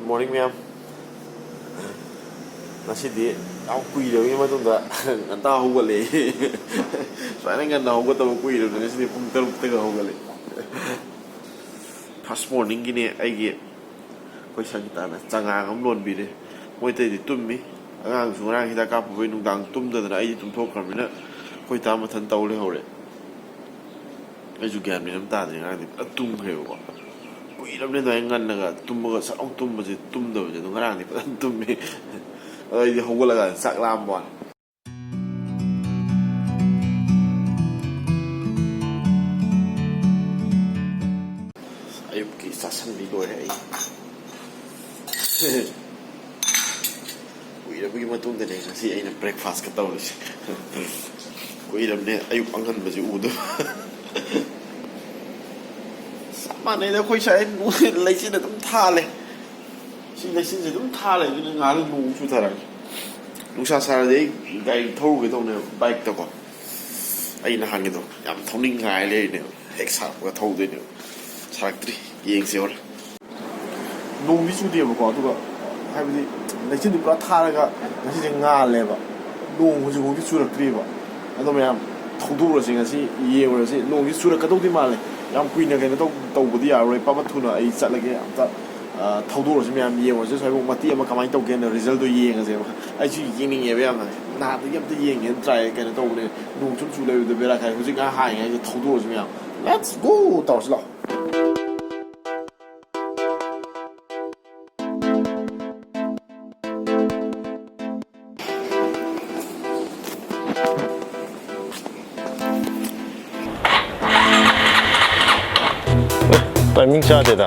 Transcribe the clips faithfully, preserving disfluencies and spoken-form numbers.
Morning, ꯃꯌꯥꯝ꯫ ꯉꯁꯤꯗꯤ ꯌꯥꯝ ꯀꯨꯏꯔꯕꯒꯤ ꯃꯇꯨꯡꯗ ꯉꯟꯇꯥ ꯍꯧꯒꯠꯂꯛꯑꯦ꯫ ꯁꯨꯃꯥꯏꯅ ꯉꯟꯅ ꯍꯧꯒꯠꯇꯕ ꯀꯨꯏꯔꯕꯅꯤ꯫ ꯉꯁꯤꯗꯤ ꯄꯨꯡ ꯇꯔꯨꯛꯇꯒ ꯍꯧꯒꯠꯂꯛꯑꯦ꯫ First morningꯒꯤꯅꯦ ꯑꯩꯒꯤ, ꯑꯩꯈꯣꯏ ꯁꯪꯒꯤꯇꯥꯅ ꯆꯉꯥꯡ ꯑꯃ ꯂꯣꯟꯕꯤꯔꯦ꯫ ꯃꯣꯏ ꯑꯇꯩꯗꯤ ꯇꯨꯝꯃꯤ꯫ ꯑꯉꯥꯡꯁꯨ ꯉꯔꯥꯡ ꯍꯤꯗꯥꯛ ꯀꯥꯞꯄꯨꯕꯩ ꯅꯨꯡꯗꯥꯡ ꯇꯨꯝꯗꯗꯅ ꯑꯩꯗꯤ ꯇꯨꯝꯊꯣꯛꯈ꯭ꯔꯕꯅꯤꯅ ꯑꯩꯈꯣꯏ ꯇꯥ ꯃꯊꯟ ꯇꯧ ꯂꯩꯍꯧꯔꯦ꯫ ꯑꯩꯁꯨ ꯒ꯭ꯌꯥꯟ ꯃꯦꯟ ꯑꯃ ꯇꯥꯗ꯭ꯔꯦ꯫ ꯉꯔꯥꯡꯗꯤ ꯐꯖꯅ ꯇꯨꯝꯈ꯭ꯔꯦꯕꯀꯣ꯫ ꯀꯨꯏꯔꯕꯅꯦ ꯑꯗꯨꯃꯥꯏꯅ ꯉꯟꯅꯒ ꯇꯨꯝꯕꯒ ꯁꯠ ꯂꯥꯎ ꯇꯨꯝꯕꯁꯦ, ꯇꯨꯝꯗꯕꯁꯦ꯫ ꯑꯗꯣ ꯉꯔꯥꯡꯗꯤ ꯐꯖꯅ ꯇꯨꯝꯃꯦ꯫ ꯑꯗꯣ ꯑꯩꯗꯤ ꯍꯧꯒꯠꯂꯒ ꯆꯥꯛ ꯂꯥꯝꯕ ꯋꯥꯅꯤ꯫ ꯑꯌꯨꯛꯀꯤ ꯆꯥꯁꯟꯕꯤ ꯂꯣꯏꯔꯦ ꯑꯩ꯫ ꯀꯨꯏꯔꯕꯒꯤ ꯃꯇꯨꯡꯗꯅꯦ ꯉꯁꯤ ꯑꯩꯅ breakfastꯀ ꯇꯧꯔꯤꯁꯦ꯫ ꯀꯨꯏꯔꯕꯅꯦ ꯑꯌꯨꯛ ꯑꯉꯟꯕꯁꯦ ꯎꯗꯕ꯫ ꯆꯞ ꯃꯥꯟꯅꯩꯗ, ꯑꯩꯈꯣꯏ ꯁ꯭ꯋꯥꯏ ꯂꯩꯆꯤꯟ ꯑꯗꯨꯝ ꯊꯥꯜꯂꯦ꯫ ꯁꯤ ꯂꯩꯆꯤꯟꯁꯦ ꯑꯗꯨꯝ ꯊꯥꯜꯂꯦ, ꯑꯗꯨꯅ ꯉꯥꯏꯍꯥꯛ ꯅꯣꯡ ꯆꯨꯊꯔꯛꯑꯅꯤ꯫ ꯅꯨꯡꯁꯥ ꯁꯥꯔꯗꯤ ꯑꯩ ꯒꯥꯔꯤ ꯊꯧꯔꯨꯒꯦ ꯇꯧꯅꯦꯕ, bikeꯇꯀꯣ꯫ ꯑꯩ ꯅꯍꯥꯟꯒꯤꯗꯣ ꯌꯥꯝ ꯊꯧꯅꯤꯡꯉꯥꯏ ꯂꯩꯔꯤꯅꯦꯕ, ꯍꯦꯛ ꯁꯥꯔꯛꯄꯒ ꯊꯧꯗꯣꯏꯅꯦꯕ꯫ ꯁꯥꯔꯛꯇ꯭ꯔꯤ, ꯌꯦꯡꯁꯦ ꯍꯣꯔꯦꯟ꯫ ꯅꯣꯡꯗꯤ ꯆꯨꯗꯦꯕꯀꯣ, ꯑꯗꯨꯒ ꯍꯥꯏꯕꯗꯤ ꯂꯩꯆꯤꯟꯗꯤ ꯄꯨꯔꯥ ꯊꯥꯔꯒ ꯉꯁꯤꯁꯦ ꯉꯥꯜꯂꯦꯕ꯫ ꯅꯣꯡ ꯍꯧꯖꯤꯛꯐꯥꯎꯗꯤ ꯆꯨꯔꯛꯇ꯭ꯔꯤꯕ꯫ ꯑꯗꯣ ꯃꯌꯥꯝ, ꯊꯧꯗꯣꯛꯎꯔꯁꯤ ꯉꯁꯤ, ꯌꯦꯡꯉꯨꯔꯁꯤ꯫ ꯅꯣꯡꯗꯤ ꯆꯨꯔꯛꯀꯗꯧꯗꯤ ꯃꯥꯜꯂꯦ꯫ ꯌꯥꯝ ꯀꯨꯏꯅ ꯀꯩꯅꯣ ꯇꯧ-, ꯇꯧꯕꯗꯤ ꯌꯥꯔꯔꯣꯏ꯫ ꯄꯥꯕ ꯊꯨꯅ ꯑꯩ ꯆꯠꯂꯒꯦ꯫ ꯑꯝꯇ, ꯑ, ꯊꯧꯗꯣꯛꯎꯔꯁꯤ ꯃꯌꯥꯝ, ꯌꯦꯡꯉꯨꯔꯁꯤ꯫ ꯁ꯭ꯋꯥꯏꯐꯥꯎ ꯃꯇꯦꯛ ꯑꯃ ꯀꯃꯥꯏꯅ ꯇꯧꯒꯦꯅ resultꯗꯣ ꯌꯦꯡꯉꯁꯦꯕ꯫ ꯑꯩꯁꯨ ꯌꯦꯡꯅꯤꯡꯉꯦꯕ ꯌꯥꯝꯅ꯫ ꯅꯍꯥꯟꯗꯒꯤ ꯑꯝꯇ ꯌꯦꯡꯒꯦꯅ try ꯀꯩꯅꯣ ꯇꯧꯕꯅꯦ꯫ ꯅꯣꯡ ꯁꯨꯝ ꯆꯨ ꯂꯩꯕꯗꯣ ꯕꯦꯔꯥ ꯀꯥꯏ꯫ ꯍꯧꯖꯤꯛ ꯉꯥꯏꯍꯥꯛ ꯍꯥꯡꯉꯤꯉꯩꯗ ꯊꯧꯗꯣꯛꯎꯔꯁꯤ ꯃꯌꯥꯝ꯫ Let's go! ꯇꯧꯔꯁꯤ ꯂꯥꯛꯑꯣ꯫ Timing ꯆꯥꯗꯦꯗ꯫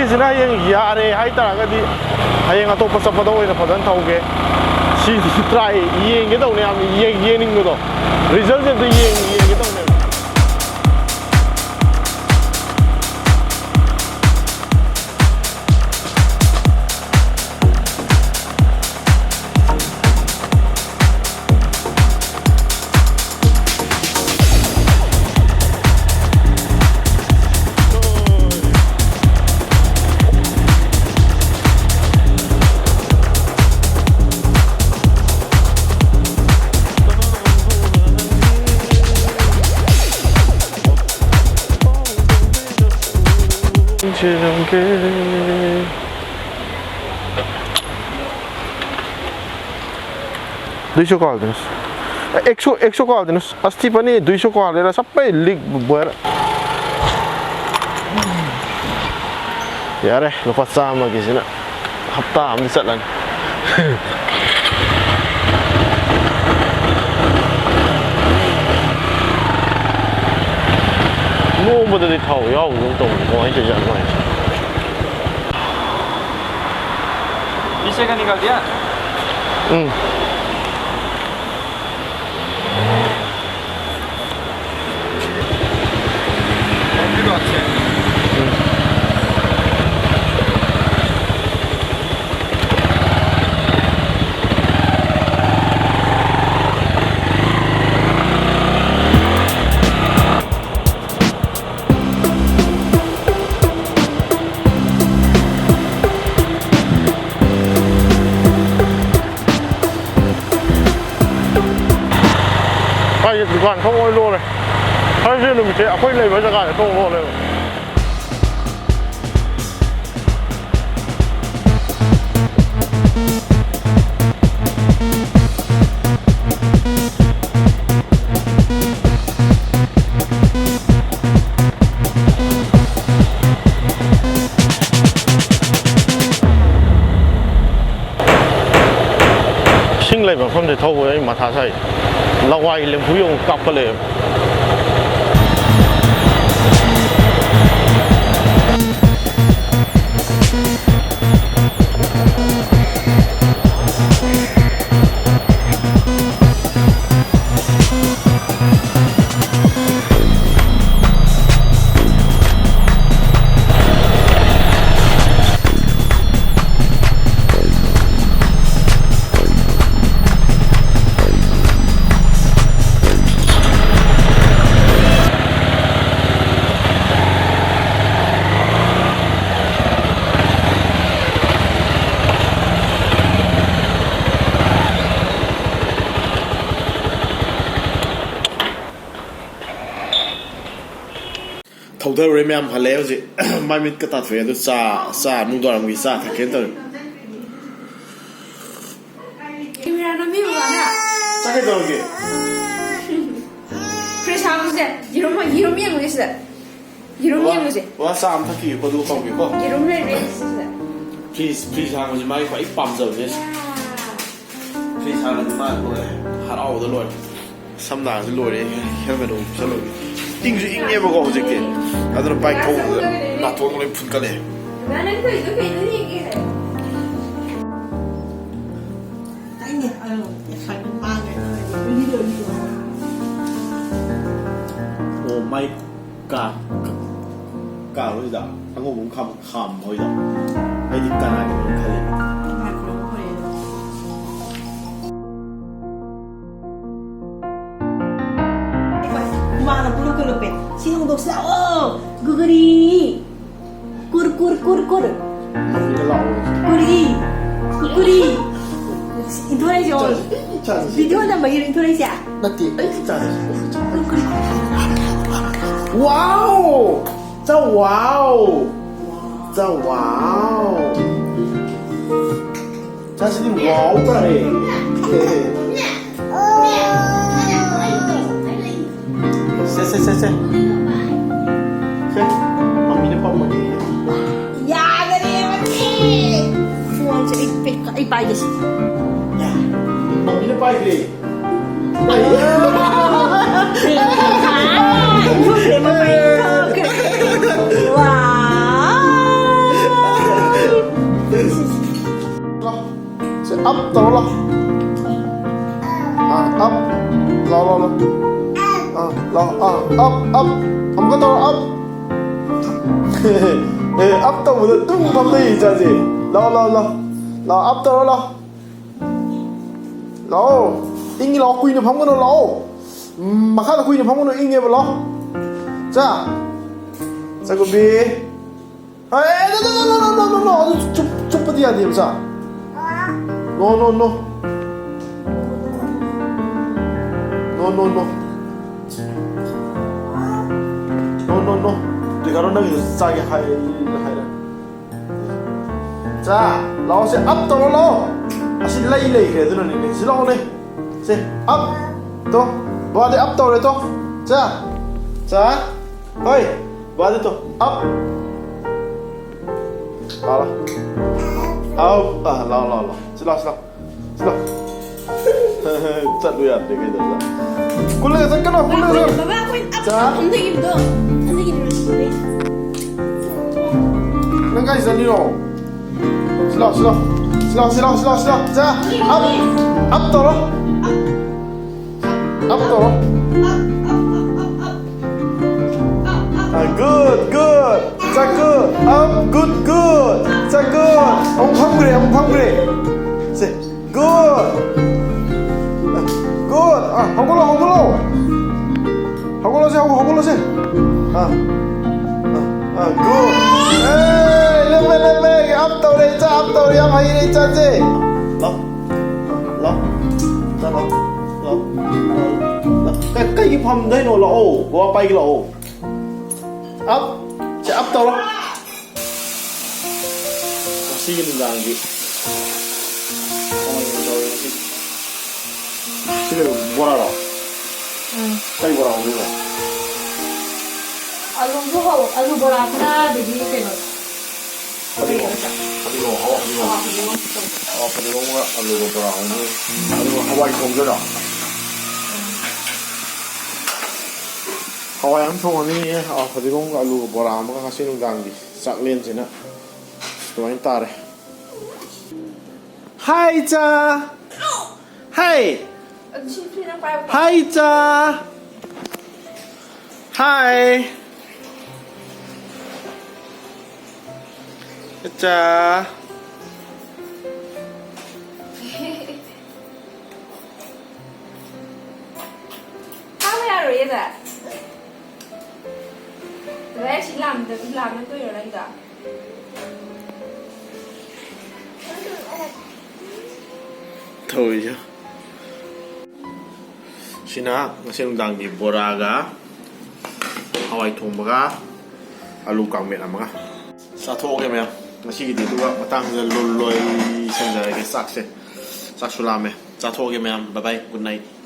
ꯁꯤꯅ ꯍꯌꯦꯡ ꯌꯥꯔꯦ ꯍꯥꯏꯇꯥꯔꯒꯗꯤ, ꯍꯌꯦꯡ ꯑꯇꯣꯞꯄ ꯆꯠꯄꯗ ꯑꯣꯏꯅ ꯐꯖꯅ ꯊꯧꯒꯦ꯫ ꯁꯤꯗꯤ ꯇ꯭ꯔꯥꯏ ꯌꯦꯡꯒꯦ ꯇꯧꯅꯦ, ꯌꯥꯝ ꯌꯦꯡ-, ꯌꯦꯡꯅꯤꯡꯕꯗꯣ, ꯔꯤꯖꯜꯁꯦ ꯑꯝꯇ ꯌꯦꯡ-, ꯌꯦꯡꯒꯦ ꯇꯧꯅꯦꯕ꯫ दुई सौ को हालिदिनुहोस्। एक सौ, एक सौ को हालिदिनुहोस्। अस्ति पनि दुई सौ को हालेर सबै लिक भएर। यार, लुपा चामकीसिना हप्ता हामी चलन। नोबदली थाउ याउ, नुम तो वहीं पे जाना है। पीछे का निकाल दिया। हम्म। ꯍꯥꯏꯁꯦ ꯗꯨꯀꯥꯟ ꯊꯣꯡ ꯂꯣꯏ ꯂꯣꯜꯂꯦ꯫ ꯊꯔꯁꯗꯦ ꯅꯨꯃꯤꯠꯁꯦ ꯑꯩꯈꯣꯏ ꯂꯩꯕ ꯖꯒꯥꯗ ꯊꯣꯡ ꯂꯣꯜꯂꯦꯕ꯫ ꯏꯁꯤꯡ ꯂꯩꯕ ꯃꯐꯝꯁꯦ ꯊꯧꯕꯗ ꯑꯩ ꯃꯊꯥ ꯁꯥꯏ꯫ ꯂꯋꯥꯏ ꯂꯦꯝꯐꯨ ꯌꯣꯡ ꯀꯥꯞꯈꯠꯂꯛꯑꯦꯕ꯫ ꯊꯧꯊꯔꯨꯔꯦ ꯃꯌꯥꯝ, ꯍꯜꯂꯛꯑꯦ ꯍꯧꯖꯤꯛ꯫ ꯃꯥꯏ ꯃꯤꯠꯀ ꯇꯥꯊꯣꯛꯑꯦ꯫ ꯑꯗꯨ ꯆꯥ, ꯆꯥ, ꯅꯨꯡꯗꯥꯡꯋꯥꯏꯔꯝꯒꯤ ꯆꯥ ꯊꯛꯀꯦꯅ ꯇꯧꯔꯤ꯫ ꯀꯦꯃꯦꯔꯥ ꯅꯝꯕꯤꯕ ꯋꯥꯅꯦ꯫ ꯆꯥ ꯀꯩꯗꯧꯔꯒꯦ? ꯐ꯭ꯔꯤꯖ ꯍꯥꯡꯉꯨꯁꯦ꯫ ꯌꯦꯔꯨꯝ, ꯌꯦꯔꯨꯝ ꯌꯦꯡꯉꯨꯁꯦ ꯁꯤꯗ꯫ ꯌꯦꯔꯨꯝ ꯌꯦꯡꯉꯨꯁꯦ꯫ ꯋꯥ, ꯆꯥ ꯑꯃ ꯊꯛꯈꯤꯒꯦꯀꯣ, ꯑꯗꯨꯒ ꯀꯧꯒꯦꯀꯣ꯫ ꯌꯦꯔꯨꯝ ꯂꯩꯔꯦ ꯁꯤꯗ꯫ ꯐ꯭ꯔꯤꯖ, ꯐ꯭ꯔꯤꯖ ꯍꯥꯡꯕꯁꯦ ꯃꯥꯒꯤ ꯈ꯭ꯋꯥꯏ ꯄꯥꯝꯖꯕꯅꯦ꯫ ꯐ꯭ꯔꯤꯖ ꯍꯥꯡꯉꯗꯤ ꯃꯥ ꯂꯣꯏꯔꯦ, ꯍꯔꯥꯎꯕꯗ ꯂꯣꯏꯔꯦ꯫ ꯁꯝꯅꯥꯁꯦ ꯂꯣꯏꯔꯦ, ꯍꯦꯜꯃꯦꯠ ꯑꯃꯨꯛ ꯎꯞꯁꯜꯂꯨꯒꯦ꯫ ꯏꯪꯁꯨ ꯏꯪꯉꯦꯕꯀꯣ ꯍꯧꯖꯤꯛꯇꯤ, ꯑꯗꯨꯅ ꯕꯥꯏꯛ ꯊꯧꯕꯗ ꯅꯥꯇꯣꯟꯒ ꯂꯣꯏ ꯐꯨꯟꯒꯠꯂꯦ꯫ ꯗꯥ, ꯅꯪ ꯇꯧꯔꯤꯗꯣ ꯀꯩꯅꯣ ꯌꯦꯡꯒꯦ ꯍꯥꯏ꯫ ꯑꯣ ꯃꯥꯏ ꯀꯥ, ꯀꯥ ꯍꯣꯏꯗ ꯑꯉꯧꯕ ꯑꯃ ꯈꯥꯝ-, ꯈꯥꯝꯕ ꯍꯣꯏꯗ꯫ ꯑꯩꯗꯤ ꯀꯅꯥꯒꯤꯅꯣ ꯈꯜꯂꯤ꯫ ꯍꯨꯃꯥꯡꯅ ꯄꯨꯂꯨꯞꯀ ꯂꯨꯞꯄꯦ꯫ ꯁꯤ ꯍꯣꯡꯗꯣꯛꯁꯤ ꯂꯥꯛꯑꯣ꯫ ꯒꯨꯒꯔꯤ꯫ ꯀꯨꯔ, ꯀꯨꯔ, ꯀꯨꯔ, ꯀꯨꯔ꯫ ꯃꯃꯤꯅ ꯂꯥꯛꯑꯣ꯫ ꯀꯨꯔꯤ꯫ ꯀꯨꯔꯤ꯫ ꯏꯟꯊꯣꯔꯛꯏꯁꯦ ꯌꯦꯡꯉꯣ꯫ ꯆꯥꯁꯤ, ꯆꯥꯁꯤ꯫ ꯚꯤꯗꯤꯑꯣ ꯅꯝꯕꯒꯤꯔꯣ ꯏꯟꯊꯣꯔꯛꯏꯁꯦ? ꯅꯠꯇꯦ, ꯑꯩ ꯆꯥꯁꯤ꯫ ꯀꯨꯔ, ꯀꯨꯔꯤ꯫ ꯋꯥꯎ! ꯆꯥꯎ, ꯋꯥꯎ! ꯆꯥꯎ, ꯋꯥꯎ! ꯆꯥꯁꯤꯗꯤ ꯋꯥꯎ ꯇꯥꯔꯦ꯫ ꯁꯦ, ꯁꯦ, ꯁꯦ, ꯁꯦ꯫ ꯁꯦ, ꯃꯝꯃꯤꯅ ꯄꯝꯃꯒꯦ꯫ ꯌꯥꯗꯔꯦ, ꯃꯁꯤ꯫ ꯐꯣꯟꯁꯦ ꯑꯩ ꯄꯦꯛ-, ꯑꯩ ꯄꯥꯏꯒꯦ ꯁꯤ꯫ ꯌꯥ, ꯃꯝꯃꯤꯅ ꯄꯥꯏꯈ꯭ꯔꯦ꯫ ꯑꯩ꯫ ꯊꯣꯛꯈ꯭ꯔꯦ, ꯃꯄꯥꯟ ꯊꯣꯛꯈ꯭ꯔꯦ꯫ ꯋꯥꯎ꯫ ꯁꯦ, ꯑꯞ ꯇꯧꯔꯣ ꯂꯥꯎ꯫ ꯑꯥ, ꯑꯞ꯫ ꯂꯥꯎ, ꯂꯥꯎ, ꯂꯥꯎ꯫ ꯑꯥ, ꯂꯥꯎ, ꯑꯥ, ꯑꯞ, ꯑꯞ꯫ ꯑꯃꯨꯛꯀ ꯇꯧꯔꯣ, ꯑꯞ꯫ ꯑꯦ, ꯑꯞ ꯇꯧꯕꯗ ꯇꯨꯝ ꯐꯝꯗꯩ ꯏꯆꯥꯁꯦ꯫ ꯂꯥꯎ, ꯂꯥꯎ, ꯂꯥꯎ꯫ ꯂꯥꯎ, ꯑꯞ ꯇꯧꯔꯣ ꯂꯥꯎ꯫ ꯂꯥꯎ꯫ ꯏꯪꯉꯤ ꯂꯥꯎ, ꯀꯨꯏꯅ ꯐꯝꯒꯅꯨ ꯂꯥꯎ꯫ ꯎꯝ, ꯃꯈꯥꯗ ꯀꯨꯏꯅ ꯐꯝꯒꯅꯨ, ꯏꯪꯉꯦꯕ ꯂꯥꯎ꯫ ꯆꯥ꯫ ꯆꯥꯛꯀꯨꯝꯕꯤ꯫ ꯑꯦ, no, no, no, no, no, no, no, ꯑꯗꯨ ꯆꯨꯞ-, ꯆꯨꯞꯄꯗꯤ ꯌꯥꯗꯦ, ꯃꯆꯥ꯫ No, no, no. No, no, no. No, no, no. ꯀꯩꯅꯣ ꯅꯪꯒꯤꯗꯣ ꯆꯥꯒꯦ ꯍꯥꯏ ꯍꯥꯏꯔ꯫ ꯆꯥ, ꯂꯥꯛꯑꯣ ꯁꯦ, ꯑꯞ ꯇꯧꯔꯣ ꯂꯥꯛꯑꯣ꯫ ꯑꯁꯤ ꯂꯩ ꯂꯩꯈ꯭ꯔꯦ ꯑꯗꯨꯅꯅꯦ꯫ ꯁꯤ ꯂꯥꯛꯑꯣꯅꯦ꯫ ꯁꯦ, ꯑꯞ꯫ ꯇꯣ, ꯕꯥꯗꯤ ꯑꯞ ꯇꯧꯔꯦ ꯇꯣ꯫ ꯆꯥ꯫ ꯆꯥ꯫ ꯍꯣꯏ꯫ ꯕꯥꯗꯤ ꯇꯣ꯫ ꯑꯞ꯫ ꯂꯥꯛꯑꯣ꯫ ꯑꯞ꯫ ꯑ, ꯂꯥꯛꯑꯣ, ꯂꯥꯛꯑꯣ, ꯂꯥꯛꯑꯣ꯫ ꯁꯤ ꯂꯥꯛꯑꯣ, ꯁꯤ ꯂꯥꯛꯑꯣ꯫ ꯁꯤ ꯂꯥꯛꯑꯣ꯫ ꯆꯠꯂꯨ ꯌꯥꯗ꯭ꯔꯦ ꯀꯩꯗꯧꯕ? ꯀꯨꯜꯂꯒ ꯆꯠꯀꯅꯣ, ꯀꯨꯜꯂꯒ ꯆꯠꯀꯅꯣ꯫ ꯕꯕꯥ, ꯑꯩꯈꯣꯏ ꯑꯞ ꯆꯥ꯫ ꯅꯝꯊꯈꯤꯕꯗꯣ꯫ ꯅꯝꯊꯈꯤꯕꯗꯣ꯫ ꯅꯪ ꯀꯥꯏ ꯆꯠꯂꯤꯅꯣ? ꯁꯤ ꯂꯥꯛꯑꯣ, ꯁꯤ ꯂꯥꯛꯑꯣ꯫ ꯁꯤ ꯂꯥꯛꯑꯣ, ꯁꯤ ꯂꯥꯛꯑꯣ, ꯁꯤ ꯂꯥꯛꯑꯣ, ꯁꯤ ꯂꯥꯛꯑꯣ꯫ ꯆꯥ꯫ ꯑꯞ꯫ ꯑꯞ ꯇꯧꯔꯣ꯫ ꯑꯞ ꯇꯧꯔꯣ꯫ Up, up, up, up, up. ꯑ, good, good. ꯆꯥ, good. Up, good, good. ꯆꯥ, good. ꯑꯃꯨꯛ ꯐꯝꯈ꯭ꯔꯦ, ꯑꯃꯨꯛ ꯐꯝꯈ꯭ꯔꯦ꯫ ꯁꯦ, good. Good. ꯑ, ꯍꯧꯒꯠꯂꯣ, ꯍꯧꯒꯠꯂꯣ꯫ ꯍꯧꯒꯠꯂꯣꯁꯦ, ꯍꯧꯒꯠ-, ꯍꯧꯒꯠꯂꯣꯁꯦ꯫ ꯑ꯫ ꯑ, ꯑ, good. ꯑꯦ, ꯂꯦꯞꯄꯦ, ꯂꯦꯞꯄꯦ꯫ Up ꯇꯧꯔꯦ, ꯏꯆꯥ, up ꯇꯧꯔꯦ꯫ ꯌꯥꯝ ꯍꯩꯔꯦ, ꯏꯆꯥꯁꯦ꯫ ꯂꯥꯎ꯫ ꯂꯥꯎ꯫ ꯆꯥ, ꯂꯥꯎ꯫ ꯂꯥꯎ꯫ ꯂꯥꯎ꯫ ꯂꯥꯎ꯫ ꯀ-, ꯀꯩꯒꯤ ꯐꯝꯗꯣꯏꯅꯣ? ꯂꯥꯛꯑꯣ꯫ ꯕꯕꯥ ꯄꯥꯏꯒꯦ ꯂꯥꯛꯑꯣ꯫ ꯑꯞ꯫ ꯁꯦ, ꯑꯞ ꯇꯧꯔꯣ꯫ ꯉꯁꯤꯒꯤ ꯅꯨꯡꯗꯥꯡꯒꯤ ꯀꯃꯥꯏꯅ ꯇꯧꯔꯤ ꯉꯁꯤ? ꯁꯤ ꯀꯩꯅꯣ, ꯕꯣꯔꯥꯔꯣ? ꯎꯝ꯫ ꯀꯔꯤ ꯕꯣꯔꯥ ꯍꯧꯗꯣꯏꯅꯣ? ꯑꯂꯨꯁꯨ ꯍꯧ-, ꯑꯂꯨ ꯕꯣꯔꯥ ꯈꯔ, ꯑꯗꯒꯤ ꯀꯩꯅꯣ꯫ ꯐꯗꯤꯒꯣꯝ꯫ ꯐꯗꯤꯒꯣꯝ, ꯍꯋꯥꯏ ꯐꯗꯤꯒꯣꯝ꯫ ꯑꯥ, ꯐꯗꯤꯒꯣꯝ꯫ ꯑꯥ, ꯐꯗꯤꯒꯣꯝꯒ ꯑꯂꯨꯒ ꯕꯣꯔꯥ ꯍꯧꯗꯣꯏꯅꯤ꯫ ꯑꯗꯨꯒ ꯍꯋꯥꯏ ꯊꯣꯡꯗꯣꯏꯔꯣ? ꯎꯝ꯫ ꯍꯋꯥꯏ ꯑꯃ ꯊꯣꯡꯉꯅꯤ, ꯑ, ꯐꯗꯤꯒꯣꯝꯒ ꯑꯂꯨꯒ ꯕꯣꯔꯥ ꯑꯃꯒ ꯉꯁꯤ ꯅꯨꯡꯗꯥꯡꯒꯤ ꯆꯥꯛꯂꯦꯟꯁꯤꯅ ꯑꯗꯨꯃꯥꯏꯅ ꯇꯥꯔꯦ꯫ ꯍꯥꯏ ꯏꯆꯥ! ꯍꯥꯏ! ꯑꯗꯨ ꯁꯤ ꯐꯤꯅ ꯄꯥꯏꯌꯨꯀꯣ꯫ ꯍꯥꯏ ꯏꯆꯥ! ꯍꯥꯏ! ꯏꯆꯥ! ꯆꯥꯕ ꯌꯥꯔꯣꯏꯌꯦ, ꯗꯥ꯫ ꯗꯥ, ꯑꯩ ꯁꯤ ꯂꯥꯝꯗ-, ꯂꯥꯝꯃꯛꯇꯣꯏꯔꯣ ꯅꯪꯗꯣ? ꯇꯧꯔꯤꯁꯦ꯫ ꯁꯤꯅ ꯉꯁꯤ ꯅꯨꯡꯗꯥꯡꯒꯤ ꯕꯣꯔꯥꯒ ꯍꯋꯥꯏ ꯊꯣꯡꯕꯒ ꯑꯂꯨ ꯀꯥꯡꯃꯦꯠ ꯑꯃꯒ꯫ ꯆꯥꯊꯣꯛꯑꯒꯦ ꯃꯌꯥꯝ ꯉꯁꯤꯒꯤꯗꯤ, ꯑꯗꯨꯒ ꯃꯇꯥꯡꯁꯤꯗ ꯂꯣ- ꯂꯣꯏꯁꯤꯟꯖꯔꯒꯦ ꯆꯥꯛꯁꯦ꯫ ꯆꯥꯛꯁꯨ ꯂꯥꯝꯃꯦ꯫ ꯆꯥꯊꯣꯛꯑꯒꯦ ꯃꯌꯥꯝ, bye bye, good night꯫